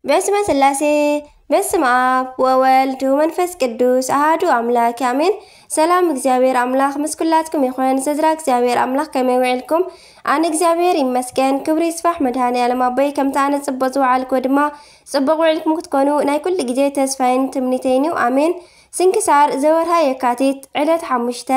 በስመ ስላሴ፣ በስመ ኣብ ወወልድ ወመንፈስ ቅዱስ ኣሃዱ ኣምላክ ኣሜን። ሰላም እግዚኣብሔር ኣምላክ ምስ ኩላትኩም ይኹን። ስድራ እግዚኣብሔር ኣምላክ ከመይ ውዒልኩም? ኣነ እግዚኣብሔር ይመስገን፣ ክብሪ ይስፋሕ መድኃኔ ዓለም ኣቦይ። ከምቲ ኣነ ጽቡቕ ዝወዓልኩ ድማ ጽቡቕ ውዒልኩም ክትኮኑ ናይ ኩሉ ግዜ ተስፋይን ትምኒተይን እዩ። ኣሜን። ስንክሳር ዘወርሃ የካቲት ዕለት ሓሙሽተ።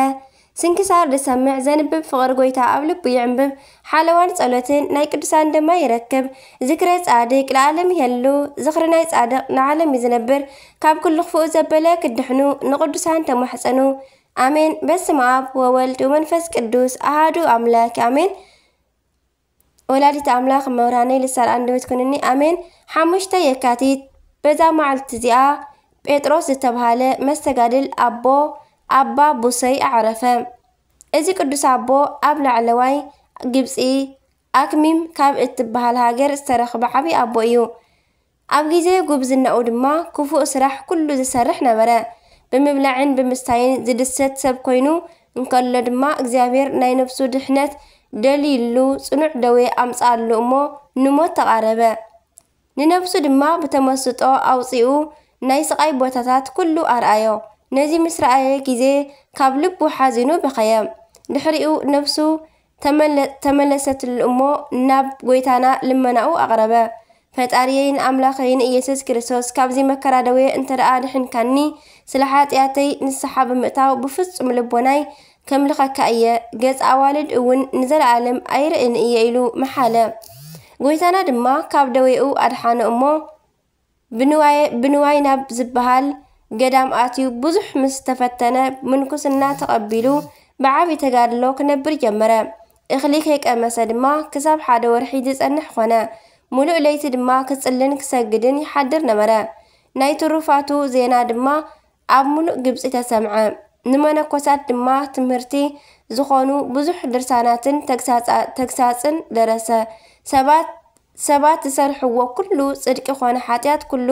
ስንክሳር ዝሰምዕ ዘንብብ ፍቕሪ ጎይታ ኣብ ልቡ ይዕንብብ፣ ሓለዋን ጸሎትን ናይ ቅዱሳን ድማ ይረክብ። ዝክረ ጻድቅ ለዓለም ይሄሉ፣ ዝኽሪ ናይ ጻድቅ ንዓለም እዩ ዝነብር። ካብ ኩሉ ክፉእ ዘበለ ክድሕኑ ንቅዱሳን ተማሕጸኑ። ኣሜን። በስመ ኣብ ወወልድ ወመንፈስ ቅዱስ ኣሃዱ ኣምላክ ኣሜን። ወላዲት ኣምላኽ መብርሃነይ ልሳን ኣንደበት ኩንኒ ኣሜን። ሓሙሽተ የካቲት በዛ መዓልቲ እዚኣ ጴጥሮስ ዝተብሃለ መስተጋድል ኣቦ ኣባ ቡሰይ ኣዕረፈ። እዚ ቅዱስ ኣቦ ኣብ ላዕለዋይ ግብጺ ኣክሚም ካብ እትብሃል ሃገር ዝተረኽበ ዓብዪ ኣቦ እዩ። ኣብ ግዜ ጉብዝናኡ ድማ ክፉእ ስራሕ ኩሉ ዝሰርሕ ነበረ። ብምብላዕን ብምስታይን ዝድሰት ሰብ ኮይኑ እንከሎ ድማ እግዚኣብሔር ናይ ነፍሱ ድሕነት ደልዩሉ ጽኑዕ ደዌ ኣምጽኣሉ እሞ ንሞት ተቓረበ። ንነፍሱ ድማ ብተመስጦ ኣውጺኡ ናይ ስቓይ ቦታታት ኩሉ ኣርኣዮ። ነዚ ምስ ረኣየ ግዜ ካብ ልቡ ሓዚኑ በኸየ። ድሕሪኡ ነፍሱ ተመለ- ተመለሰትሉ እሞ ናብ ጎይታና ልመናኡ ኣቕረበ። ፈጣሪየይ ንኣምላኸይ ንኢየሱስ ክርስቶስ ካብዚ መከራ ደዌ እንተ ደኣ ድሕንካኒ ስለ ሓጢኣተይ ንስሓ ብምእታው ብፍጹም ልቦናይ ከምልኸካ እየ። ገጽ ኣዋልድ እውን ንዘለኣለም ኣይርእን እየ ኢሉ መሓለ። ጎይታና ድማ ካብ ደዌኡ ኣድሓኖ እሞ ብንዋይ ናብ ዝበሃል ገዳም ኣትዩ ብዙሕ ምስ ተፈተነ ምንኩስና ተቐቢሉ ብዓቢ ተጋድሎ ክነብር ጀመረ። እኽሊ ከይቀመሰ ድማ ክሳብ ሓደ ወርሒ ዝጸንሕ ኾነ። ሙሉእ ለይቲ ድማ ክጽልን ክሰግድን ይሓድር ነበረ። ናይ ትሩፋቱ ዜና ድማ ኣብ ሙሉእ ግብጺ ተሰምዐ። ንመነኮሳት ድማ ትምህርቲ ዝኾኑ ብዙሕ ድርሳናትን ተግሳጻ- ተግሳጽን ደረሰ። ሰባት ሰባት ዝሰርሕዎ ኩሉ ጽድቂ ኾነ ሓጢኣት ኩሉ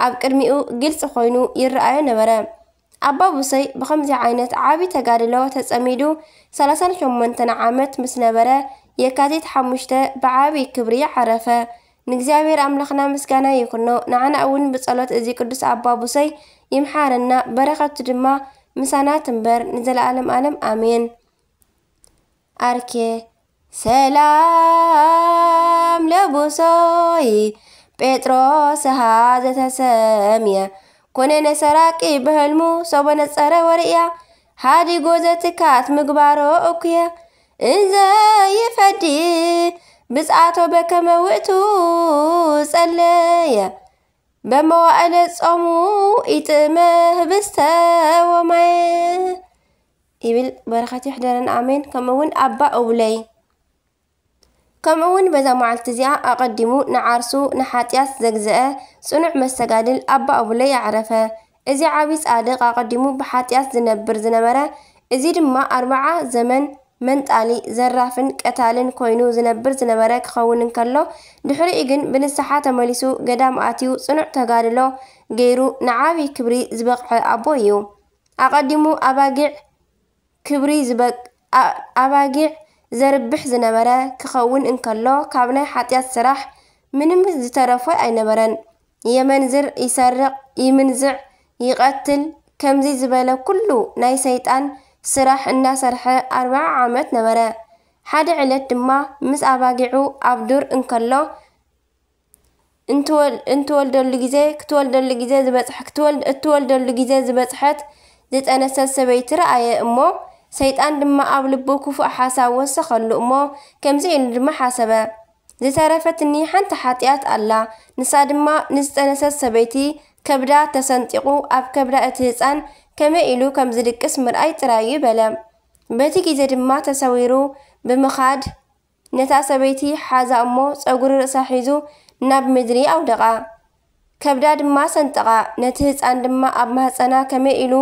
ኣብ ቅድሚኡ ግልጺ ኮይኑ ይረኣዮ ነበረ። ኣባ ቡሰይ ብኸምዚ ዓይነት ዓቢ ተጋድሎ ተጸሚዱ ሰላሳን ሸሞንተን ዓመት ምስ ነበረ የካቲት ሓሙሽተ ብዓቢ ክብሪ ዓረፈ። ንእግዚኣብሔር ኣምላኽና ምስጋና ይኹኖ። ንዓና እውን ብጸሎት እዚ ቅዱስ ኣባ ቡሰይ ይምሓረና፣ በረኸቱ ድማ ምሳና ትንበር ንዘለኣለም ኣለም ኣሜን። ኣርኬ ሰላም ለቡሶይ ጴጥሮስ ሃ ዘተሰምየ ኮነ ነሰራቂ ብህልሙ ሶበ ነጸረ ወርእያ ሃዲጎ ዘትካት ምግባሮ እኩየ እንዘ ይፈዲ ብጽኣቶ በከመ ውእቱ ጸለየ በመዋእለ ጾሙ ኢጥመ ህብስተ ወማየ ይብል። በረኸት ይሕደረን ኣሜን። ከምኡ እውን ኣባ እቡለይ ከምኡ እውን በዛ መዓልቲ እዚኣ ኣቐዲሙ ንዓርሱ ንሓጢኣት ዘግዘአ ጽኑዕ መስተጋድል ኣባ እቡለይ ኣዕረፈ። እዚ ዓቢ ጻድቕ ኣቐዲሙ ብሓጢኣት ዝነብር ዝነበረ፣ እዚ ድማ ኣርብዓ ዘመን መንጣሊ፣ ዘራፍን ቀታልን ኮይኑ ዝነብር ዝነበረ ክኸውን እንከሎ፣ ድሕሪኡ ግን ብንስሓ ተመሊሱ ገዳም ኣትዩ ጽኑዕ ተጋድሎ ገይሩ ንዓቢ ክብሪ ዝበቕዐ ኣቦ እዩ። ኣቐዲሙ ኣባጊዕ ክብሪ ዝበቅ- ኣ- ኣባጊዕ ዘርብሕ ዝነበረ ክኸውን እንከሎ፣ ካብ ናይ ሓጢኣት ስራሕ ምንም ዝተረፎ ኣይነበረን። የመንዝር፣ ይሰርቕ፣ ይምንዝዕ፣ ይቐትል፣ ከምዚ ዝበለ ኩሉ ናይ ሰይጣን ስራሕ እናሰርሐ ኣርብዓ ዓመት ነበረ። ሓደ ዕለት ድማ ምስ ኣባጊዑ ኣብ ዱር እንከሎ፣ እንትወል- እንትወልደሉ ግዜ ክትወልደሉ ግዜ ዝበጽሕ ክትወል- እትወልደሉ ግዜ ዝበጽሐት ዝጠነሰት ሰበይቲ ረኣየ እሞ፣ ሰይጣን ድማ ኣብ ልቡ ክፉእ ሓሳብ ወሰኸሉ እሞ፣ ከምዚ ኢሉ ድማ ሓሰበ፣ ዝተረፈትኒ ሓንቲ ሓጢኣት ኣላ፣ ንሳ ድማ ንዝጠነሰት ሰበይቲ ከብዳ ተሰንጢቑ ኣብ ከብዳ እቲ ህጻን ከመይ ኢሉ ከም ዝድቅስ ምርኣይ ጥራይ እዩ በለ። በቲ ግዜ ድማ ተሰዊሩ ብምኻድ ነታ ሰበይቲ ሓዛ እሞ ጸጉሪ ርእሳ ሒዙ ናብ ምድሪ ኣውደቓ። ከብዳ ድማ ሰንጠቓ። ነቲ ህጻን ድማ ኣብ ማህጸና ከመይ ኢሉ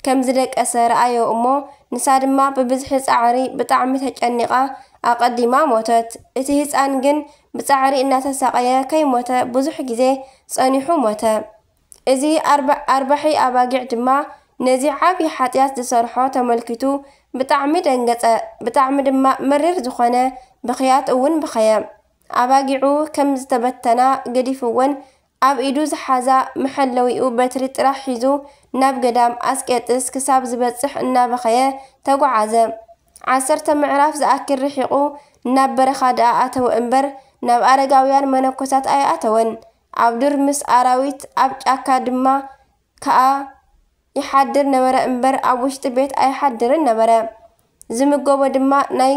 ከም ዝደቀሰ ረኣዮ እሞ፣ ንሳ ድማ ብብዝሒ ጻዕሪ ብጣዕሚ ተጨኒቓ ኣቐዲማ ሞተት። እቲ ህጻን ግን ብጻዕሪ እናተሳቐየ ከይሞተ ብዙሕ ግዜ ጸኒሑ ሞተ። እዚ ኣርባ- ኣርባሒ ኣባጊዕ ድማ ነዚ ዓቢ ሓጢኣት ዝሰርሖ ተመልኪቱ ብጣዕሚ ደንገጸ፣ ብጣዕሚ ድማ መሪር ዝኾነ ብኽያት እውን በኸየ። ኣባጊዑ ከም ዝተበተና ገዲፍወን ኣብ ኢዱ ዝሓዛ መሐለዊኡ በትሪ ጥራሕ ሒዙ ናብ ገዳም ኣስቄጥስ ክሳብ ዝበጽሕ እናበኸየ ተጓዓዘ። ዓሰርተ ምዕራፍ ዝኣክል ርሒቑ ናብ በረኻ ደኣ ኣተወ እምበር ናብ ኣረጋውያን መነኮሳት ኣይኣተወን። ኣብ ዱር ምስ ኣራዊት ኣብ ጫካ ድማ ከኣ ይሓድር ነበረ እምበር ኣብ ውሽጢ ቤት ኣይሓድርን ነበረ። ዝምገቦ ድማ ናይ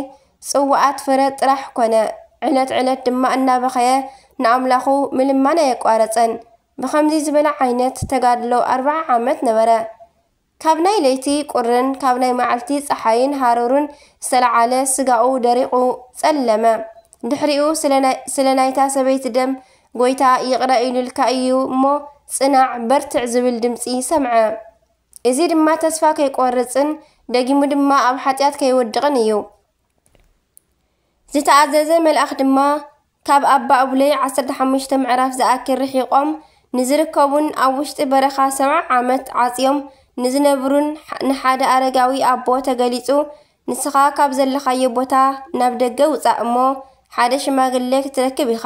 ጽዋኣት ፍረ ጥራሕ ኮነ። ዕለት ዕለት ድማ እናበኸየ ንኣምላኹ ምልማን ኣየቋረጸን። ብኸምዚ ዝበለ ዓይነት ተጋድሎ ኣርብዓ ዓመት ነበረ። ካብ ናይ ለይቲ ቁርን ካብ ናይ መዓልቲ ጸሓይን ሃሩርን ዝተለዓለ ስጋኡ ደሪቑ ጸለመ። ድሕሪኡ ስለ ናይ- ስለ ናይታ ሰበይቲ ደም ጎይታ ይቕረ ኢሉልካ እዩ እሞ ጽናዕ በርትዕ ዝብል ድምጺ ሰምዐ። እዚ ድማ ተስፋ ከይቆርጽን ደጊሙ ድማ ኣብ ሓጢኣት ከይወድቕን እዩ። ዝተኣዘዘ መልኣኽ ድማ ካብ ኣባ እብለይ ዓሰርተ ሓሙሽተ ምዕራፍ ዝኣክል ርሒቖም ንዝርከቡን ኣብ ውሽጢ በረኻ ሰብዓ ዓመት ዓጽዮም ንዝነብሩን ንሓደ ኣረጋዊ ኣቦ ተገሊጹ፣ ንስኻ ካብ ዘለኻዮ ቦታ ናብ ደገ ውጻእ እሞ ሓደ ሽማግሌ ክትረክብ ኢኻ።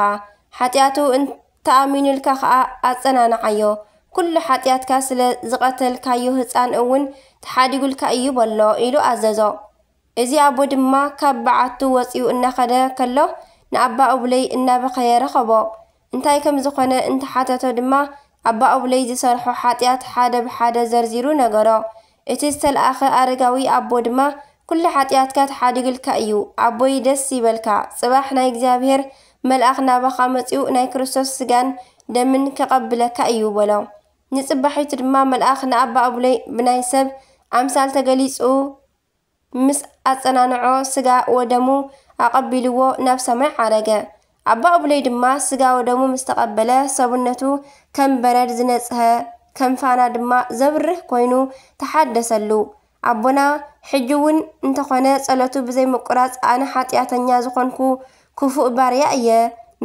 ሓጢኣቱ እንተኣሚኑልካ ኸኣ ኣጸናንዓዮ። ኩሉ ሓጢኣትካ ስለ ዝቐተልካዮ ህጻን እውን ተሓዲጉልካ እዩ በሎ ኢሉ ኣዘዞ። እዚ ኣቦ ድማ ካብ በዓቱ ወጺኡ እናኸደ ከሎ ንኣባ እብለይ እናበኸየ ረኸቦ። እንታይ ከም ዝኾነ እንተሓተቶ ድማ ኣባ እብለይ ዝሰርሖ ሓጢኣት ሓደ ብሓደ ዘርዚሩ ነገሮ። እቲ ዝተለኣኸ ኣረጋዊ ኣቦ ድማ ኩሉ ሓጢኣትካ ተሓዲግልካ እዩ፣ ኣቦይ ደስ ይበልካ፣ ጽባሕ ናይ እግዚኣብሔር መልኣኽ ናባኻ መጺኡ ናይ ክርስቶስ ስጋን ደምን ከቐብለካ እዩ በሎ። ንጽባሒቱ ድማ መልኣኽ ንኣባ እብለይ ብናይ ሰብ ኣምሳል ተገሊጹ ምስ ኣጸናንዖ ስጋ ወደሙ ኣቐቢልዎ ናብ ሰማይ ዓረገ። ኣባ እብለይ ድማ ስጋ ወደሙ ምስ ተቐበለ ሰብነቱ ከም በረድ ዝነጽሀ ከም ፋና ድማ ዘብርህ ኮይኑ ተሓደሰሉ። ኣቦና ሕጂ እውን እንተኾነ ጸሎቱ ብዘይ ምቁራጽ ኣነ ሓጢኣተኛ ዝኾንኩ ክፉእ ባርያ እየ።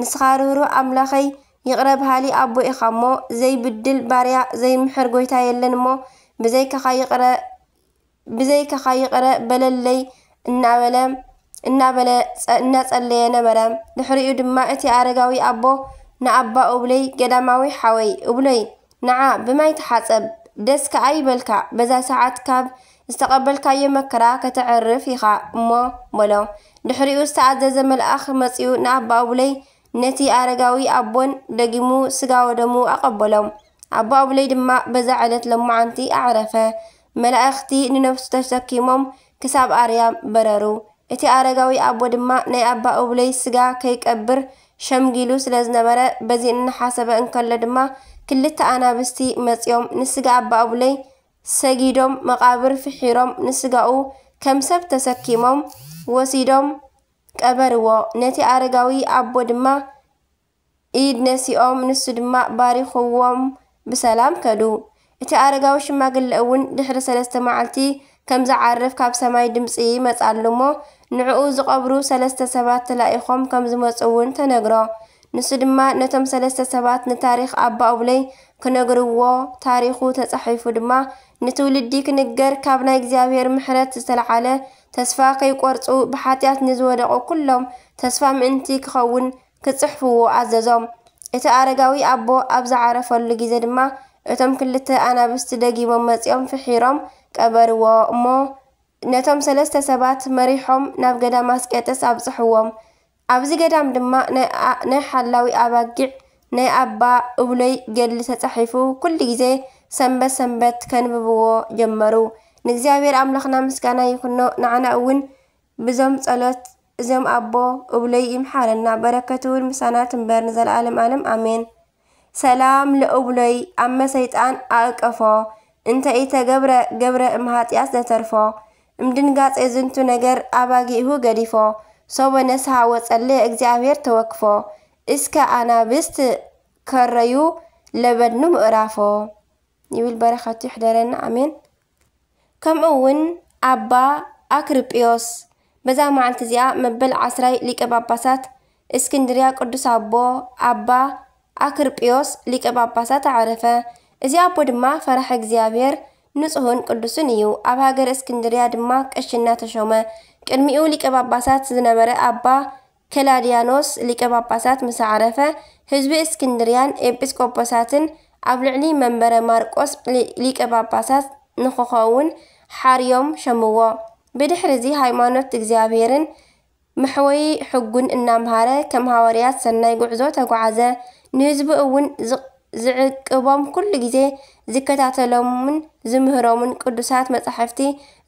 ንስኻ ርህሩህ ኣምላኸይ ይቕረ በሃሊ ኣቦ ኢኻ እሞ ዘይብድል ባርያ ዘይምሕር ጎይታ የለን እሞ ብዘይካኻ ይቕረ ብዘይካኻ ይቕረ በለለይ እናበለ እናበለ እናጸለየ ነበረ። ድሕሪኡ ድማ እቲ ኣረጋዊ ኣቦ ንኣባ ኡብለይ ገዳማዊ ሓወይ ኡብለይ ንዓ ብማይ ተሓጸብ ደስ ከኣ ይበልካ በዛ ሰዓት ካብ ዝተቐበልካዮ መከራ ከተዕርፍ ኢኻ እሞ በሎ። ድሕሪኡ ዝተኣዘዘ መልኣኽ መጺኡ ንኣባ ኡብለይ ነቲ ኣረጋዊ ኣቦን ደጊሙ ስጋ ወደሙ ኣቐበሎም። ኣባ ኡብለይ ድማ በዛ ዕለት ለማዓንቲ ኣዕረፈ። መላእኽቲ ንነፍሱ ተሰኪሞም ክሳብ ኣርያም በረሩ። እቲ ኣረጋዊ ኣቦ ድማ ናይ ኣባ ኡብለይ ስጋ ከይቀብር ሸምጊሉ ስለ ዝነበረ በዚ እናሓሰበ እንከሎ ድማ ክልተ ኣናብስቲ መጺኦም ንስጋ ኣባ ኡብለይ ሰጊዶም መቓብር ፍሒሮም ንስጋኡ ከም ሰብ ተሰኪሞም ወሲዶም ቀበርዎ። ነቲ ኣረጋዊ ኣቦ ድማ ኢድ ነሲኦም፣ ንሱ ድማ ባሪኽዎም ብሰላም ከዱ። እቲ ኣረጋዊ ሽማግለ እውን ድሕሪ ሰለስተ መዓልቲ ከም ዝዓርፍ ካብ ሰማይ ድምጺ ይመጻሉ እሞ ንዕኡ ዝቐብሩ ሰለስተ ሰባት ተላኢኾም ከም ዝመጹ እውን ተነግሮ። ንሱ ድማ ነቶም ሰለስተ ሰባት ንታሪኽ ኣባ ኡብለይ ክነግርዎ፣ ታሪኹ ተጻሒፉ ድማ ንትውልዲ ክንገር ካብ ናይ እግዚኣብሔር ምሕረት ዝተለዓለ ተስፋ ከይቆርጹ ብሓጢኣት ንዝወደቑ ኩሎም ተስፋ ምእንቲ ክኸውን ክጽሕፍዎ ኣዘዞም። እቲ ኣረጋዊ ኣቦ ኣብ ዝዓረፈሉ ግዜ ድማ እቶም ክልተ ኣናብስቲ ደጊሞም መጺኦም ፍሒሮም ቀበርዎ እሞ ነቶም ሰለስተ ሰባት መሪሖም ናብ ገዳም ኣስቄጥስ ኣብጽሕዎም። ኣብዚ ገዳም ድማ ናይ ሓላዊ ኣባጊዕ ናይ ኣባ እብሎይ ገድሊ ተጻሒፉ ኩሉ ግዜ ሰንበት ሰንበት ከንብብዎ ጀመሩ። ንእግዚኣብሔር ኣምላኽና ምስጋና ይኹኖ። ንዓና እውን ብዞም ጸሎት እዞም ኣቦ እብሎይ ይምሓረና። በረከቱ እውን ምሳና ትንበር ንዘለዓለም ዓለም ኣሜን። ሰላም ለእብሎይ ኣመ ሰይጣን ኣእቀፎ እንተ ኢተገብረ ገብረ እምሃጢኣት ዘተርፎ እምድንጋጼ ዝንቱ ነገር ኣባጊእሁ ገዲፎ ሶበ ነስሃ ወጸለ እግዚኣብሔር ተወክፎ እስከ ኣናብስት ከረዩ ለበድኑ ምእራፎ ይብል። በረኸቱ ይሕደረና ኣሜን። ከምኡ እውን ኣባ ኣክርጵዮስ በዛ መዓልቲ እዚኣ መበል ዓስራይ ሊቀ ጳጳሳት እስክንድርያ ቅዱስ ኣቦ ኣባ ኣክርጵዮስ ሊቀ ጳጳሳት ኣዕረፈ። እዚ ኣቦ ድማ ፈራሒ እግዚኣብሔር ንጹሕን ቅዱስን እዩ። ኣብ ሃገረ እስክንድርያ ድማ ቅሽና ተሾመ። ቅድሚኡ ሊቀ ጳጳሳት ዝነበረ ኣባ ከላድያኖስ ሊቀ ጳጳሳት ምስ ኣዕረፈ ህዝቢ እስክንድርያን ኤጲስቆጶሳትን ኣብ ልዕሊ መንበረ ማርቆስ ሊ-፣ ሊቀ ጳጳሳት ንኽኸውን ሓርዮም ሸምዎ። ብድሕሪ እዚ ሃይማኖት እግዚኣብሔርን መሕወዪ ሕጉን እናምሃረ ከም ሃዋርያት ሰናይ ጉዕዞ ተጓዓዘ። ንህዝቡ እውን ዝ-፣ ዝዕቅቦም ኩሉ ግዜ ዝከታተሎምን ዝምህሮምን ቅዱሳት መጻሕፍቲ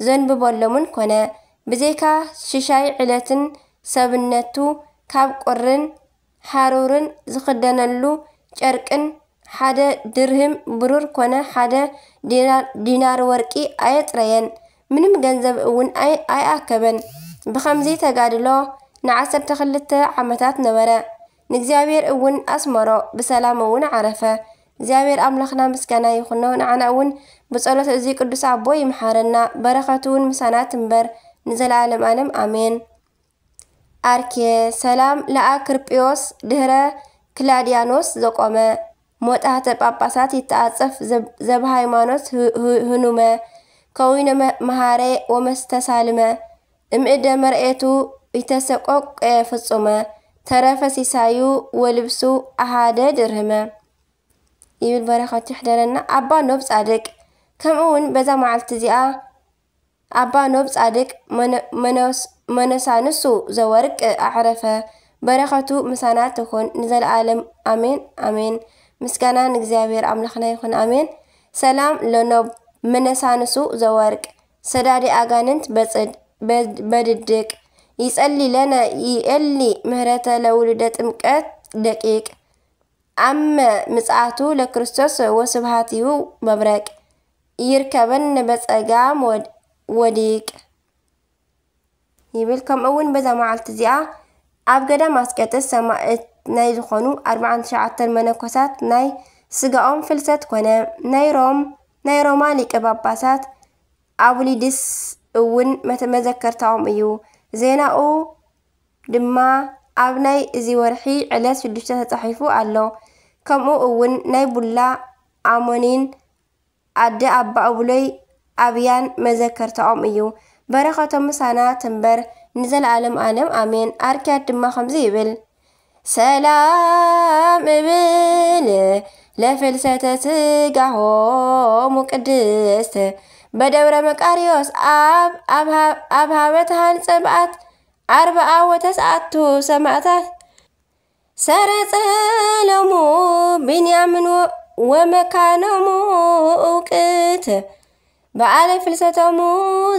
ዘንብበሎምን ኮነ። ብዘይካ ሽሻይ ዕለትን ሰብነቱ ካብ ቁርን ሓሩርን ዝኽደነሉ ጨርቅን ሓደ ድርህም ብሩር ኮነ ሓደ ዲናር፣ ዲናር ወርቂ ኣየጽረየን። ምንም ገንዘብ እውን ኣይ-፣ ኣይኣከበን። ብኸምዚ ተጋድሎ ንዓሰርተ ክልተ ዓመታት ነበረ። ንእግዚኣብሔር እውን ኣስመሮ፣ ብሰላም እውን ዓረፈ። እግዚኣብሔር ኣምላኽና ምስጋና ይኹኖ፣ ንዓና እውን ብጸሎት እዚ ቅዱስ ኣቦ ይምሓረና፣ በረኸቱ እውን ምሳና ትንበር ንዘለዓለም ዓለም ኣሜን። ኣርኬ ሰላም ለኣክርጵዮስ ድህረ ክላድያኖስ ዘቆመ ሞጣህተ ጳጳሳት ይተኣጸፍ ዘብ-፣ ዘብ ሃይማኖት ህ-፣ ህ-፣ ህኑመ ከዊነ መ-፣ መሃረ ወመስተሳልመ እምእደ መርኤቱ ይተሰቆቀ ፍጹመ ተረፈ ሲሳዩ ወልብሱ ኣሃደ ድርህመ ይብል። በረኸቱ ይሕደረና። ኣባ ኖብ ጻድቅ ከምኡ እውን በዛ መዓልቲ እዚኣ ኣባ ኖብ ጻድቅ መነ-፣ መነስ-፣ መነሳንሱ ዘወርቅ ኣዕረፈ። በረኸቱ ምሳና ትኹን ንዘለዓለም ኣሜን ኣሜን። ምስጋና ንእግዚኣብሔር ኣምላኽና ይኹን ኣሜን። ሰላም ለኖብ መነሳንሱ ዘወርቅ ሰዳዲ ኣጋንንት በጽድ በድ-፣ በድድቅ ይጸሊ ለነ ይእሊ ምህረተ ለውሉደ ጥምቀት ደቂቅ ኣመ ምጽኣቱ ለክርስቶስ ወስብሃትዩ መብረቅ ይርከበን በጸጋም ወድ-፣ ወዲቅ ይብል። ከምኡ እውን በዛ መዓልቲ እዚኣ ኣብ ገዳም ኣስቄጥስ ሰማእት ናይ ዝኾኑ ኣርባዓን ትሽዓተን መነኮሳት ናይ ስጋኦም ፍልሰት ኮነ። ናይ ሮም፣ ናይ ሮማ ሊቀ ጳጳሳት ኣቡሊድስ እውን መተ-፣ መዘከርታኦም እዩ። ዜናኡ ድማ ኣብ ናይ እዚ ወርሒ ዕለት ሽዱሽተ ተጻሒፉ ኣሎ። ከምኡ እውን ናይ ቡላ ኣሞኒን ኣደ ኣባ እብሎይ ኣብያን መዘከርታኦም እዩ። በረኸቶም ምሳና ትንበር ንዘለዓለም ዓለም ኣሜን። ኣርክያት ድማ ከምዚ ይብል፣ ሰላም እብል ለፍልሰተ ስጋሆሙ ቅድስት በደብረ መቃርዮስ ኣብ፣ ኣብ ሃ-፣ ኣብ ሃበ ተሃንጸ በዓት ኣርብዓ ወተስዓቱ ሰማእታት ሰረጸ ሎሙ ቢንያምን ወ-፣ ወመካኖሙ እውቅት በዓለ ፍልሰቶሙ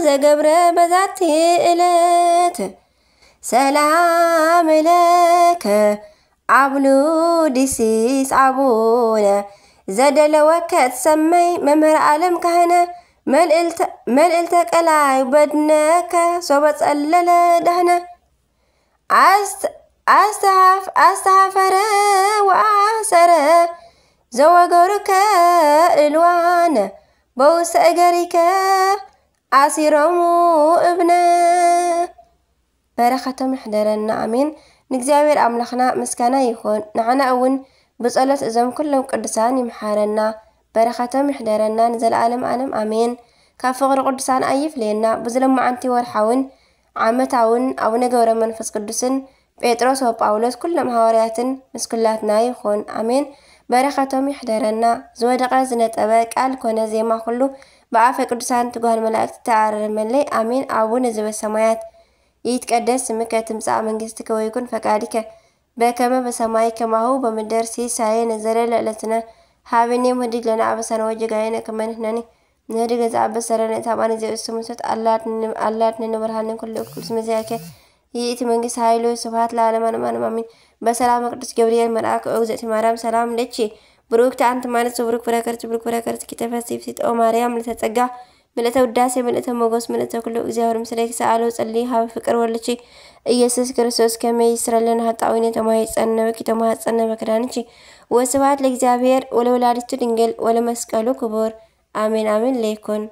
ዘገብረ በዛቲ እለት ሰላም ለከ ኣብሉዲሲስ ኣቡነ ዘደለወከ ትሰመይ መምህር ዓለም ካህነ መልእልተ፣ መልእልተ ቀላይ በድነከ ሶበ ጸለለ ዳህነ ኣስት-፣ ኣስተሃፍ-፣ ኣስተሃፈረ ወኣሰረ ዘወገሩከ እልዋነ በውስተ እገሪከ ኣሲሮሙ እብነ በረኸቶም ይሕደረና ኣሜን። ንእግዚኣብሔር ኣምላኽና ምስጋና ይኹን። ንዓና እውን ብጸሎት እዞም ኩሎም ቅዱሳን ይምሓረና። በረኸቶም ይሕደረና ንዘለዓለም ዓለም ኣሜን። ካብ ፍቕሪ ቅዱሳን ኣይፍለየና። ብዝለመዓንቲ ወርሓውን ዓመታውን ኣቡነ ገብረ መንፈስ ቅዱስን ጴጥሮስ ወጳውሎስ ኩሎም ሃዋርያትን ምስ ኩላትና ይኹን ኣሜን። በረኸቶም ይሕደረና። ዝወደቐ ዝነጠበ ቃል ኮነ ዜማ ኩሉ ብኣፈ ቅዱሳን ትጓል መላእክት ተኣረመለይ ኣሜን። ኣቡነ ዘበሰማያት ይትቀደስ ስምከ ትምጻእ መንግስትከ ወይኩን ፈቃድከ በከመ በሰማይ ከማሁ በምድር ሲሳየነ ዘለለ ዕለትነ ሃበነ ዮም ህድግ ለነ አበሳነ ወጌጋየነ ከመ ንሕነኒ ንህድግ ለዘአበሰ ለነ ኢታብአነ ዘእሱ ምሶት አላድነ ንብርሃነ ኩሉ እኩል ስመ ዚአከ ይእቲ መንግስት ኃይሉ ስብሐት ለዓለመ ዓለም አሜን። በሰላም ቅዱስ ገብርኤል መልአክ ኦ እግዝእቲ ማርያም ሰላም ለኪ ብሩክቲ አንቲ ማለት ብሩክ ፍሬ ከርሥኪ ብሩክ ፍሬ ከርሥኪ ተፈሲ ፍሲት ኦ ማርያም ምልዕተ ጸጋ ምልዕተ ውዳሴ ምልዕተ ሞገስ ምልዕተ ኩሉ እግዚኣብሔር ምስሌኪ ሰአሎ ጸሊ ሀበ ፍቅር ወልድኪ ኢየሱስ ክርስቶስ ከመ ይስረለነ ኃጣውኢነ ተማሂጸነ በኪ ተማሐጸነ በክዳንኪ። ወስብሐት ለእግዚኣብሔር ወለወላዲቱ ድንግል ወለመስቀሉ ክቡር አሜን አሜን ለይኩን።